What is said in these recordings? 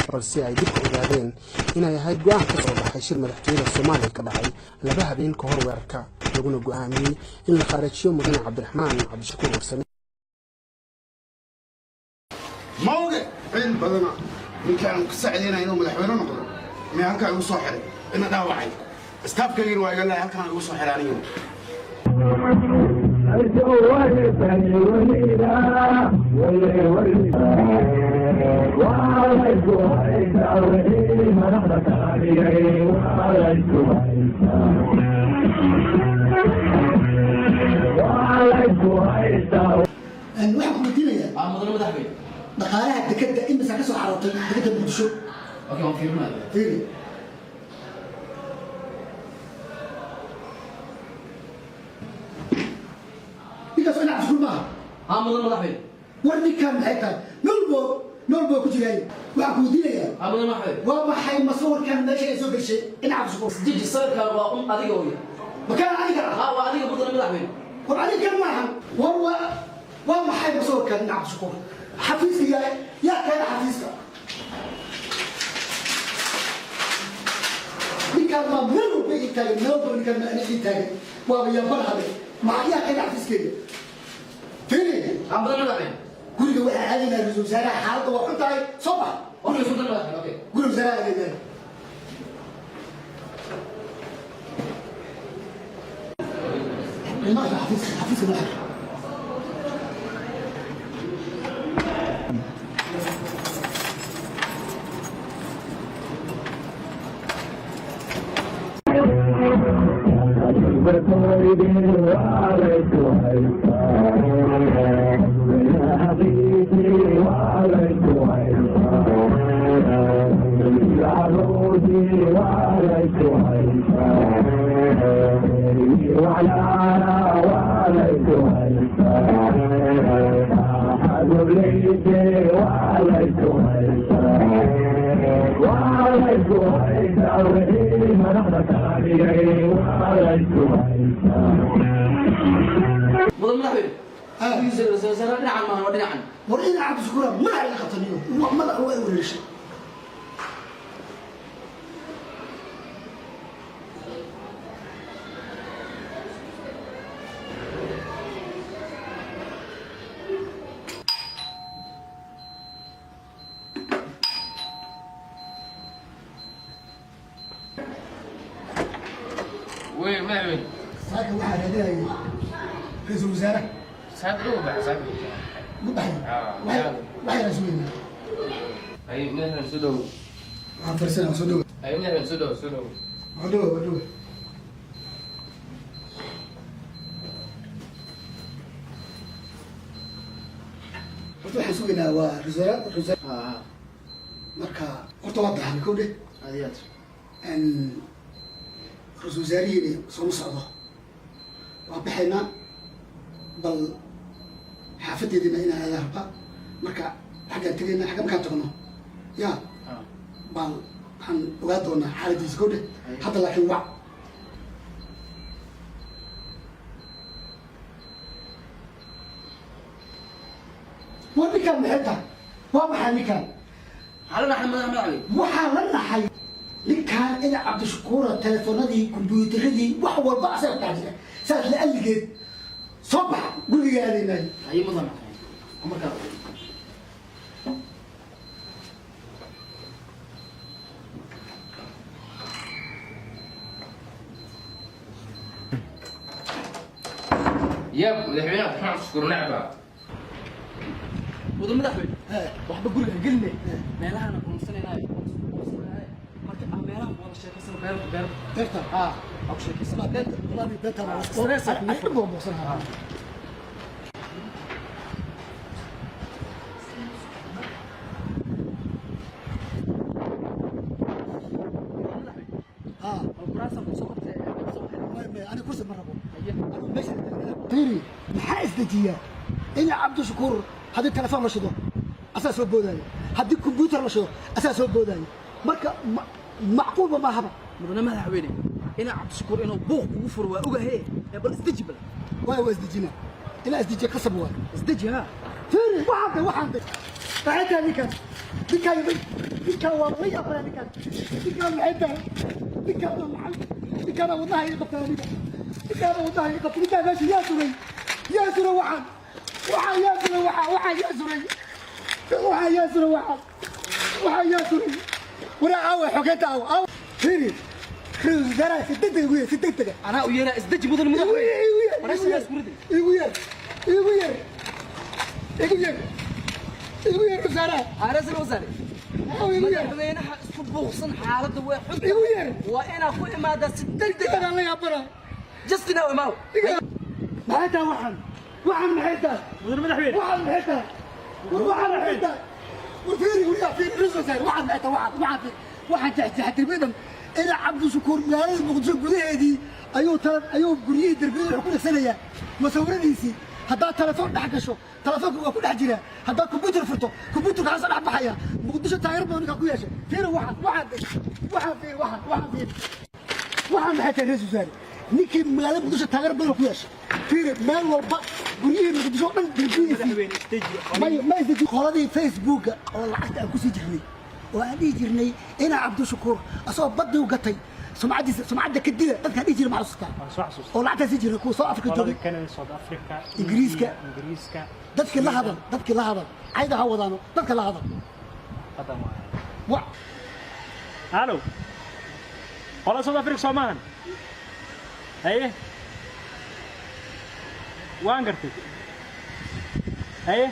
Balse ay dib u ogaadeen inay ahayd go'aan ka soo baxay shir madaxtooyada Soomaaliya ka dhacay 2 habeen ka hor weerarka, laguna go'aamiyey in la khaarajiyo Mudane Cabdiraxmaan Cabdishakuur Warsame. Mawge ciil badana ninkaan ka sacdaynaya inuu madaxweyne noqdo miya? Halkaa igu soo xiray, ina dhaawacay, staafkaygina waa iga lahay, halkaan igu soo xiray aniguna. Waxaan ku weydiinayaa Mudane madaxweyne. Dhaqaalaha dekeda imisa ka soo xarootay dekeda Muqdisho? Okay, waan fiirinaya. Fiiri. Ninkaas oo dhinac iskuul maaha? Haa, mudane madaxweyne. War ninkaan maxay tahay? Meel walbo ku jiraay. Waxaan ku weydiinayaa Haa, mudane madaxweyne. Waa maxay masawirkan meesha ay soo geshay dhinaca Cabdishakuur? Jiji, sawirkaan waa un adiga oo Makaan adiga ah? Haa, waa adiga, mudane madaxweyne. War adiga kan maahan. War waa maxay masawirkan dhinaca Cabdishakuur? Xafiiska yaa keena xafiiska? Ninkaan maa meel walba ii taagan, meel walba ninkaan maa ii taagan. Waaba yaban habe. Maxaa yaa keena xafiiskeyga? Fiiri. Haa, mudane madaxweyne. Guriga waxaa aadaynaa ra-iisul wasaaraha. Xaaladda waa xun tahay, soo bax. Okay, mudane madaxweyne, okay. Guriga wasaaraha aadaynaa. Madaxa xafiiska, xafiiska madaxa. Mudan madaxweyne, ra-iisul wasaare dhinacan maahan, waa dhinacan. War ina Cabdishakuura madaxa iga qabtaniyo, waa madaxa waa wareershay. Wey, madaxweyne. Saaka waxaa raadinayay ra-iisul wasaare. Saad ugu bax saad. Ma baxay? Ah. Waxay raasuweynaa. Ay, madaxweyne, soo dhow. Waxaan fariisanaa, soo dhowa. Ay, madaxweyne, soo dhow, soo dhow. Waa dhowa, waa dhowa. Horta waxaan sugaynaa waa ra-iisul wasaare, ra-iisul wasaare. Marka horta waa dahanay, kow dheh. Aad iyo aad. Ra-iisul wasaarihiina sooma socdo, waa baxaynaa. Bal xaafadeedina inaan aadaa rabaa. Marka xaggaan tegaynaa, xagga markaan tagno ya bal waxaan ogaa doonaa xaaladiisa, kow dheh. Hadda laakiin wac. War ninkaan maxay tahay? Waa maxay ninkaan? Maxaa la dhaxay, madaxweyne? Waxaa la naxay ninkaan ina Cabdishakuura, telefoonadii, kombyuutaradii, wax walba asaga ku dhex jira. Saas la alligeed soo bax, guriga aadaynaayo. Haye, mudan madaxweyne, markaa. Yab, madaxweyne Cabdiraxmaan Cabdishakuur nacba. Mudan madaxweyne, waxba guriga ha geline, meelahana kunusanaynayo. Marka aan meelaha wada sheekaysano, beerta, beerta. Beerta? Haa, waa ku sheekaysana. Beerta, wallahi beerta. Stress. Aniga baan boqsanaha. Haa. Kuraasa kusoo qabtay, soo baxay. May, aniga kursi ma rabo. Anigu meesha fiiri, maxaa isdejiyaa? Ina Cabdishakuur haddii telefoon la shido asaa soo boodaayo, haddii kombyuutar la shido asaa soo boodaayo. Marka macquulba maahaba. Mudane madaxweyne, ina Cabdishakuur inuu buuq kugu furo waa ogahe, ee bal isdeji bal. Waay, waa isdejinaa, inaa isdejiya qasab waay. Isdeji, ha. Fiiri, waxaan day, waxaan day, maxay tahay ninkan? Ninkaan ninkaan waa la yaabaya ninkaan. Ninkaan maxay tahay? Ninkaan waa maxay? Ninkaan wadnaha iga qabtay aniga. Ninkaan wadnaha iga qabtay. Ninkaan meesha yaa suray. Yaa suray waxaan. Waxaan yaa suray waxaan. Waxaan yaa suray. Waxaan yaa suray waxaan. Waxaan yaa suray. Waraa aawa xogeynta aawa. Aawa. Fiiri. Ra'iisul wasaaraha si degdeg ugu yeer, si degdeg ah. Anaa u yeeraa, isdeji mudan madaxweyne. Igu yeer, Waraysigaa isku riday. igu yeer, igu yeer, igu yeer, igu yeer wasaaraha. Ra'iisul wasaare. Aawa, igu yeer. Madaxweynaha isku buuqsan, xaaladda way xun. Igu yeer. Waa inaa ku imaadaa si degdeg ah. Ninkaan la yaabana. Just now imaaw. Maxay tahay waxaan? Waxaan maxay tahay? Mudan madaxweyne. Waxaan maxay tahay? War waxaan maxay tahay? War fiiri, wariyaa fiiri, ra'iisul wasaare, waxaan maxay tahay? Waxaan, waxaan fiiri, waxaan jeexjeexay derbiyadan ina Cabdishakuur magaalada Muqdisho gudaheedii ayuu tala ayuu guryihii derbiyada wuxuu ku dhegsanayaa masawiradiisii. Haddaad telefoon dhex gasho, telefoonka waa ku dhex jiraa. Haddaad kombyuutar furto, kombyuutarka kasoo dhex baxaya. Muqdisho taageero badan ninkaa ku yeeshay. Fiiri waxaan, waxaan waxaan fiiri, waxaan, waxaan fiiri, waxaan maxay tahay? Ra'iisul wasaare, ninkii magaalada Muqdisho taageero badan ku yeeshay. Fiiri, meel walba guryihii Muqdisho oo dhan derbiyadiisii. Madaxweyne, isdeji. May ma isdeji. Qoladii Facebooka oo lacagta aan kusii jirnay oo aan dhihi jirnay ina Cabdishakuur asagoo badii u gatay sumcaddiisa, sumcadda ka dila dadkaan dhihi jiray, ma xasuustaa? Waan soo xasuustay. Oo lacagtaa sii jirnay kuwa South Africa qolada joogay. Canada, South Africa, Ingiriiska. India, Ingiriiska. Dadkii la hadal, dadkii la hadal, cayda ha wadaano, dadka la hadal. Hadda waa wa halo, qolada South Africa soo maahan? Haye, waan gartay. Haye,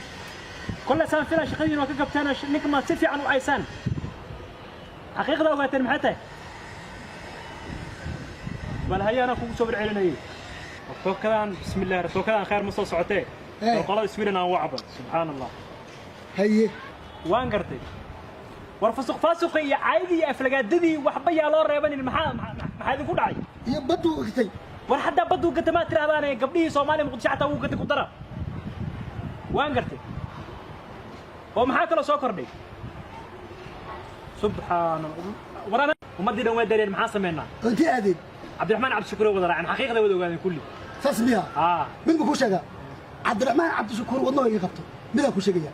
kolle saan filaa shaqadiin waa ka gabteen oo ninka maad si fiican u caysaan, xaqiiqda ogaateen maxay tahay? Bal haye, anaa kugu soo warcelinayay tookadan. Bismillaah, tookadan khayr ma soo socotee. Eh. Bal qolada Sweden aan wacba, subxaan Allah. Haye. Waan gartay. War fusuq faasuqi iyo caydii iyo aflagaadadii waxba yaa loo reebanin. Maxaa idinku dhacay? Iyo baddu gatay. War xataa baduu gata maa tirahdaan, gabdhihii Soomaaliya Muqdisho xataa wuu gatay ku dara. Waan gartay. Oo maxaa kaloo soo kordhay? Subxaan Allah, war ana ummaddii dhan waa dareen, maxaa sameynaa? Intee aadeen? Cabdiraxmaan Cabdishakuur wada raaceen, xaqiiqda wada ogaadeen kulli. Saas miya? Aa. Mid ma kuu sheegaa? Cabdiraxmaan Cabdishakuur wadnaha iga qabto. Midaan kuu sheegaya,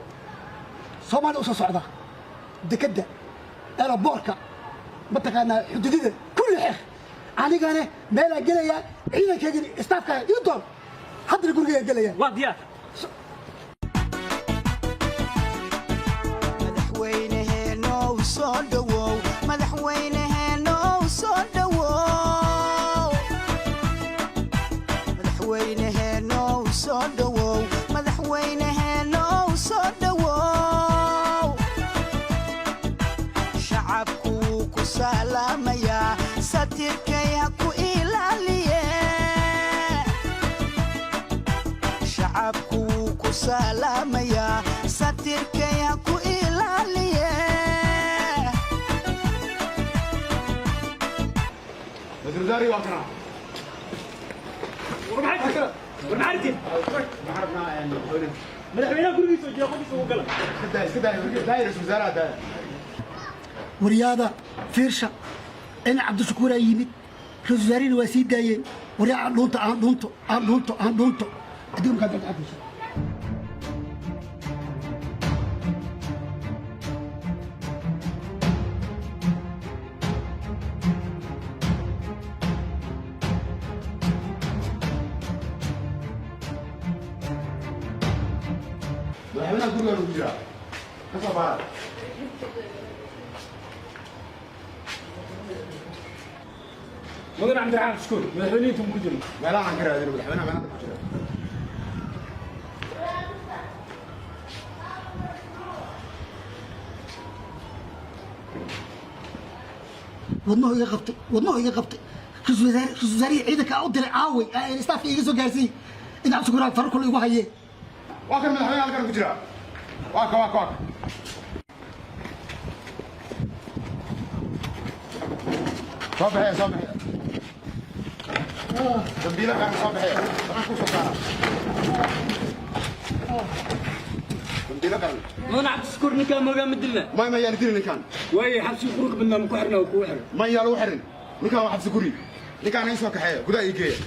Soomaaliya usoo socda, dekedda, airport-ka, mataqaanaa, xuduudida kulli xeer. Anigane meelaa gelaya, ciidankaygani staff-kaaga ii doon, haddana gurigayga gelaya. Waa diyaar. Madaxweyneheenow soo dhowow, madaxweyneheenow soo dhowow, madaxweyneheenow soo dhowow, madaxweyneheenow soo dhowow. Shacabku wuu ku salaamayaa, satirkay ha ku ilaaliye. Shacabku wuu ku salaamayaa, satirkay ha ku ilaaliye. Ra'iisul wasaare, waa kana. War maxaa, war maxaa artiin? Waxaan rabnaa madaxweyne. Madaxweynaha gurigiisa oo jira qolkiisa ugu gala. Iska daaya, iska daaya, daaya, ra'iisul wasaaraha daaya. Waryaada fiirsha, in Cabdishakuuraa yimid, ra-iisul wasaarihina waa sii daayeen. Waryaa, aan dhuunto, aan dhuunto, aan dhuunto, aan dhuunto. Adiga markaa dalka fiirsha. Madaxweynaha gurigaan ugu jiraa, ka soo baara. Mudan Cabdiraxmaan Shukuur, madaxweynihiinta ku jiro. Meelaha aan ka raadino madaxweynaha, meelaha ku jira. Wadnuhu iga qabtay, wadnuhu iga qabtay. Ra-iisul wasaare, ra-iisul wasaarihii ciidanka u diray caaway, staff-ka iga soo gaarsiiyey in Cabdishakuuraa faro kule igu hayee. Waa kan madaxweynaha, halkan ku jiraa. Waa ka, waa ka, waa ka. Soo bixiya, soo bixiya dambiila qaran, soo bixiya. Waxaan kuu soo saaraa dambiila qaran. Mudan Cabdishakuur, ninkaa moogaa ma dilna? May, yaan dili ninkan. Waaye, xabsi qurux badnaa ma ku xirna oo kugu xiran? May, yaa lagu xirin ninkan, waa xabsi guri ninkaan. Ii soo kaxeeya, gudaha ii geeya.